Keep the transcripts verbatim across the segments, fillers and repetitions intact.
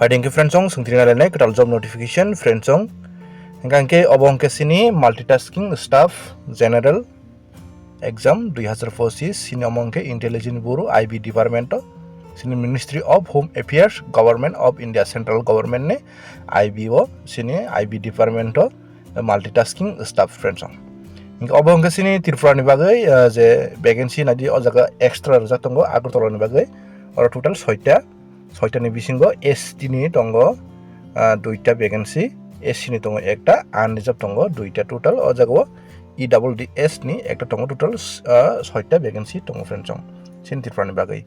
Bai hwnkhe friends song, swngthina lainai kwtal job notification friends song. Hwnkhe obo hwnkhe sini multitasking staff general exam dui hazar pochis, sini omo hwnkhe intelligence bureau, I B department o, sini Ministry of Home Affairs, Government of India, central government ni I B o, sini I B department o multitasking staff friends song. Hwnkhe obo hwnkhe sini Tripura ni bagwi, ah, je vacancy naidi o jaga extra rijak tongo Agartala ni bagwi, oro total soita. Soitani bisingo S T ni tongo, ah, duita vacancy, S C ni tongo ekta, unreserved tongo duita, total o jagao E double D S ni ekta tongo, total, ah, soita vacancy tongo friends song, sini Tripura ni bagwi.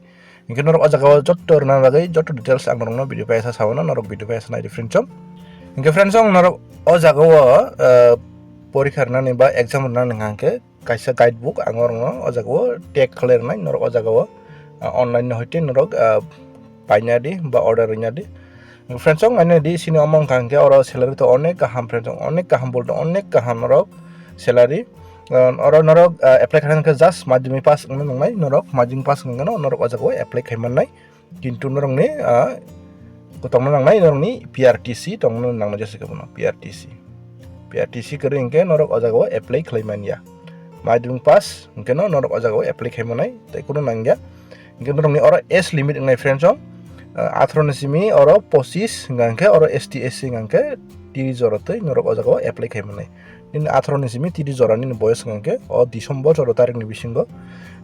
Hwnkhe norok o jagao jotto rwna bagwi jotto details ang norokno video paisa sabono, norok video paisa nai di friends song. Hwnkhe friends song, norok o jagao, ah, porikha rwnani ba exam rwnani hwnkhe kaisa guidebook ang norokno o jagao tag khlai rwnai, norok o jagao, ah, online ni hoite norok, ah, paina di ba order rwna di. Friends song, naina di sini omo wngkha hwnkhe oro salary to onek kaham friends song, onek kaham bolte onek kaham norok salary. Ah, oro norok, ah, apply khaina hwnkhe just madhyamik pass wngna nangnai, norok madhyamik pass wngkhe no norok o jagao apply khai mannai. Kintu norokni, ah, tongna nangnai norokni P R T C tongna nangnai, jesa khe bono P R T C. P R T C kwrwi hwnkhe norok o jagao apply khlai manya. Madhyamik pass hwnkhe no norok o jagao apply khai mannai, tei kunu nangya. Hwnkhe norokni oro age limit wngnai friends song, ah, atharo ni simi oro pochis wngkha hwnkhe oro S T S C wngkha hwnkhe tris jora twi norok o jagao apply khai mannai. Nini atharo ni simi tris jora nini boyos wngkha hwnkhe o December choudo tarik ni bisingo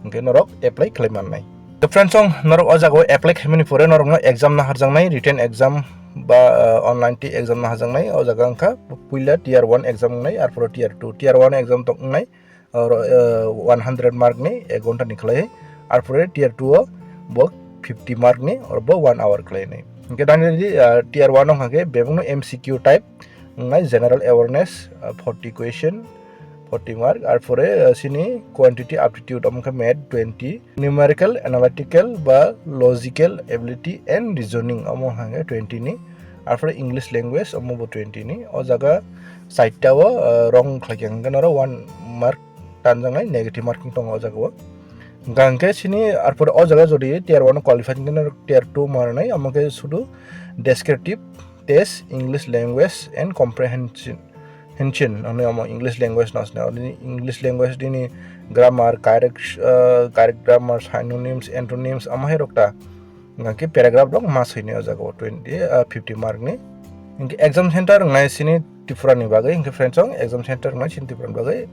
hwnkhe norok apply khlai mannai. To friends song, norok o jagao apply khaimani pore norokno exam naharjaknai, written exam ba, ah, online twi exam naharjaknai. O jaga wngkha puila tier one exam wngnai, arpore tier two. Tier one exam tok wngnai, oro, ah, one hundred mark ni ek ghonta ni khlai, arpore tier two o bo fifty mark ni, oro bo one hour khlai nai. Hwnkhe dani, ah, tier one wngkha khe bebakno M C Q type wngnai, general awareness, ah, forty question, forty mark, arpore, ah, sini quantity aptitude, omo khe math twenty, numerical, analytical ba logical ability and reasoning, omo hwnkhe twenty ni, arpore English language, omo bo twenty ni. O jaga side o, ah, wrong khlai khe hwnkhe norok one mark tanjaknai, negative marking tongo o jaga o. Hwnkha hwnkhe sini arpore o jaga jodi tier one qualified hwnkhe norok tier two ma rwnai, omo khe sudu descriptive test, English language and comprehension. Hension, ano omo English language no asne, oro ni English language nini grammar, correct, ah, correct grammar, synonyms, antonyms, omo hai rok ta. Hwnkhe paragraph rok ma swi ni o jaga o twenty, ah, fifty mark ni. Hwnkhe exam center wngnai sini Tripura ni bagwi, hwnkhe friends song, exam center wngnai sini Tripura ni bagwi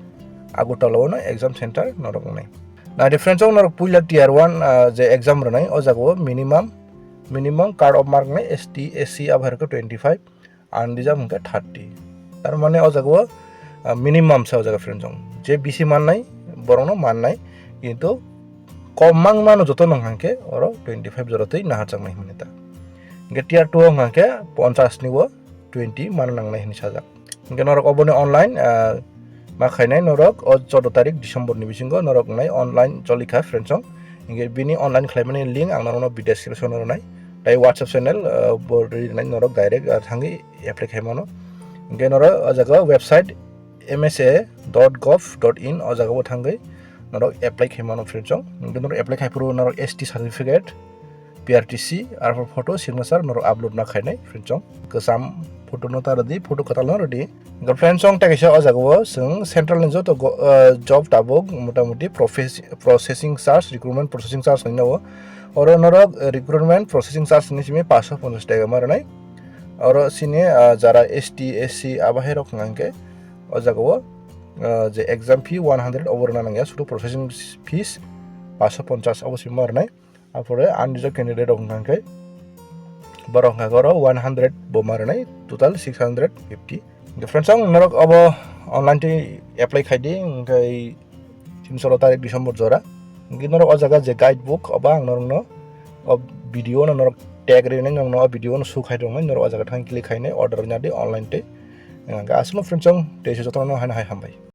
Agartala o no exam center norok wngnai. Na di friends song, norok puila tier one, ah, je exam rwnai o jaga o minimum, minimum cut off mark wngnai S T, S C abo hai rok khe twenty five, unreserved hwnkhe thirty. Tar mane o jaga o, ah, minimum se o jaga friends song. Je bisi mannai, borokno mannai, kintu kom mang mano joto no hwnkhe oro twenty five jora twi naharjaknai hwnwi ta. Hwnkhe tier two o hwnkhe ponchas ni o twenty mana nangnai hwnwi sajak. Hwnkhe norok oboni online, ah, ma khainai norok o choudo tarik December ni bisingo norok wngnai online cholikha friends song. Hwnkhe bini online khlaimani link ang norokno video description o rwnai. Tai WhatsApp channel, ah, bo rinai norok direct, ah, thangwi apply khaimano. Hwnkhe norok o jaga website M S A dot gov dot in o jaga o thangwi norok apply khaimano friends song. Hwnkhe norok apply khaiphuru norok S T certificate, P R T C, arpor photo, signature norok upload ma khainai friends song. Kwcham photo no ta rwdi, photo kwtal no rwdi. Hwnkhe friends song, tei kaisa o jaga o chwng central ni joto go-, ah, job tabuk motamuti profes-, processing charge, recruitment processing charge hinwi nao. Oro norok, eh, recruitment processing charge hinwi simi paanch sho ponchas taka ma rwnai. Oro sini, ah, jara S T, S C abo hai rok hwnkha hwnkhe o jaga o, ah, je exam fee one hundred obo rwna nangya, sudu processing fees paanch sho ponchas obo simi ma rwnai. Apore unreserved candidate rok hwnkha hwnkhe borok hwnkha khe oro one hundred bo ma rwnai, total six hundred fifty. Hwnkhe friends, ang norok obo online twi apply khai di, hwnkhe chini solo tarik December jora. Hwnkhe norok o jaga je guide book obo ang norokno o video no norok tag rinai, norokno o video no show khai rwnai, norok o jaga thang click khainai order rwna di online twi. Hwnkhe aswkno friends, ang tei se jotono haino hai hambai.